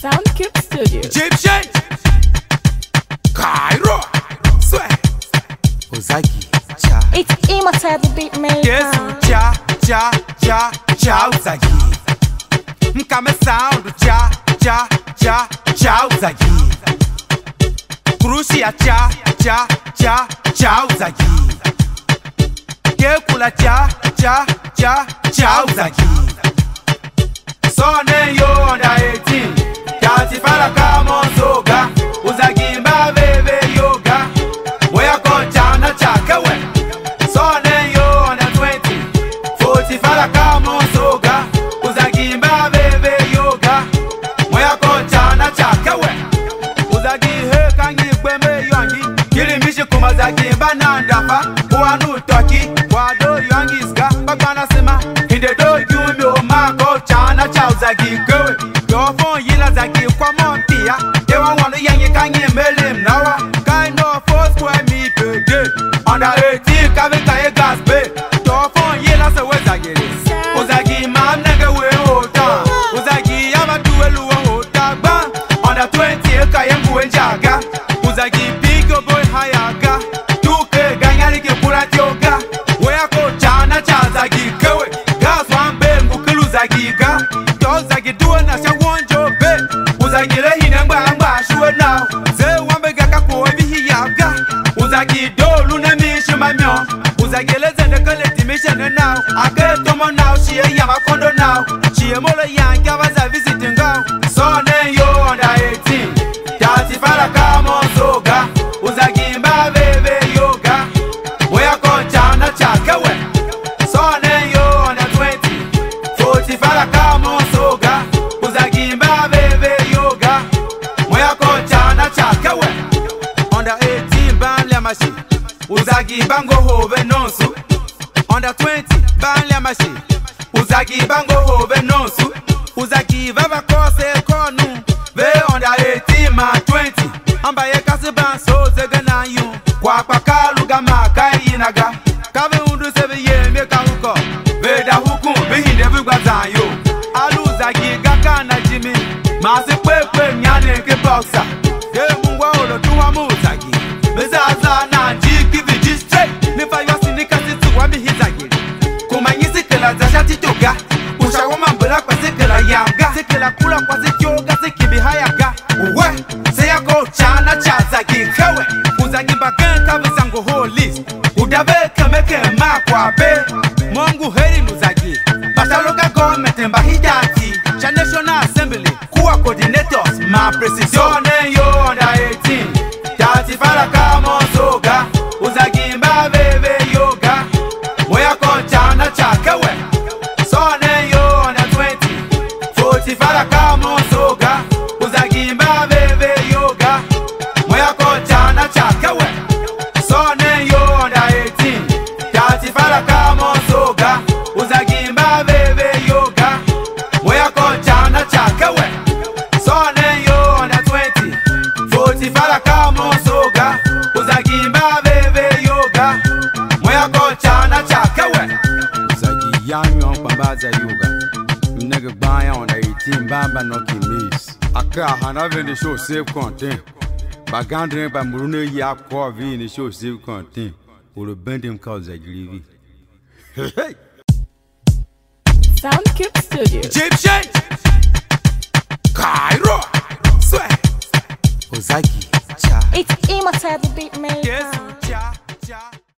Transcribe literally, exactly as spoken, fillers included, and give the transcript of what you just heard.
Sound Cube Studio. Egyptian. Cairo. Swear. Ozagi. Cha. It's Immortable Beat Maker. Yesu. Cha, cha, cha, cha, Ozagi. Mkame sound. Cha, cha, cha, cha, Ozagi. Crucia. Cha, cha, cha, cha, Ozagi. Kekula. Cha, cha, cha, cha, Ozagi. Sôr nen iyol under eighteen, thirty-five la ka mo so ga. Ozagi mba ve ve iyol ga. Mo ya kôr ca na ca ke we. Sôr nen iyol under twenty, forty-five la ka mo so ga. Ozagi mba ve ve iyol ga. Mo ya kôr ca na ca ke we. Ozagi he ka ngi kpe me yôngi. Kili mbishi kuma Zagi mba nan dafa. Kua nu tôki, kwagh doo yôngis ga, mba gban asema. Hide doo igumbi u ma kôr ca na ca Ozagi kewe. Doo fon yila Zagi kwa môm pia. Tewan wan u yange ka nyi mbe lim na wa. Kind of four square meter day. Under eighteen ka ve ka ye gas pay. Doo fon yila se we Zagiri. Ozagi ma m nenge we hotan. Ozagi ya va due lu we hotan gban. Under twenty e ka ye ngu we inja ga. Ozagi pick your boy higher ga. Two K ga nyari ki kura tyo ga. We a ko cha na cha Zagi kewe. Gas wan be ngu kulu Zagi ga. To Zagi due na sha wonjo be. Ozagi le hine ngba ngba shuwe now. Ze wan be ga ka ko ebi hi ya ga. Ozagi do lu na mi shima myo. Ozagi le zende kele dimission now. Ake tomo now, shi e yama kondo now. Shi e mo le yan kya va za visit ngao. Sôr nen iyol under eighteen, thirty-five la ka mo so ga. Ozagi mba ve ve iyol ga. Mo ya kôr ca na ca ke we. Sôr nen iyol under twenty, forty-five la ka mo so ga. Ozagi mba ve ve iyol ga. Mo ya kôr ca na ca ke we. Under eighteen ban lya mashi. Ozagi ba ngohol ve nomso. Under twenty ban lya mashi. Ozagi ba ngohol ve nomso. Ozagi va va kôr se kôr nu. Ve under eighteen man twenty. Amba ye kase ban so zege nan yum. Kwagh kpa ka lu ga ma ka i yina ga. Ka ve undu se ve yem ye ka u kôr. Ve da hukum ve hinde ve gba zan iyol. A lu Ozagi ga ka na jimi. Ma se kpe kpe mnyanen ke boxer. Ke mungwa olo tuwa mu Zagi. Me za za na ji ki vi ji straight. Me fa ywa sini ka si tuwa mi hi Zagi. Kuma nyi si kela za sha tito ga. Usha wama mbela kwa si kela yam ga. Si kela kula kwa si kyo ga si kibi haya ga. Uwe, se ya ko cha na cha Zagi kewe. Ozagi mbagen ka ve zango ho list. Uda ve keme kem ma kwa be. Mo ngu heri lu Zagi. Basha local government mba hidati. Cha National Assembly. Kua coordinators, my president. Sôr nen iyol under eighteen, thirty-five la ka mo so ga. Ozagi mba ve ve iyol ga. Mo ya kôr ca na ca ke we. Sôr nen iyol under twenty, forty-five la ka mo so ga. Ozagi mba ve ve iyol ga. Mo ya kôr ca na ca ke we. Sôr nen iyol under eighteen, thirty-five la ka mo so ga. Ozagi mba ve ve iyol ga. Mo ya kôr ca na ca ke we. Sôr nen iyol under twenty, forty-five la ka mo so ga. Ozagi mba ve ve iyol ga. Mo ya kôr ca na ca ke we. Ozagi yan nyom kpa mba za iyol ga. M nenge gban ya under eighteen mba mba no ki miss. Akaa hana vende show save content. Bagandren ba murune ya kôr vi ne show save content. Olo bendem ka Ozagi vi. Hey, hey. Sound Cube Studio. Egyptian. Cairo. Swear. Ozagi. Cha. It's Immortable Beat Maker. Yes, cha, cha.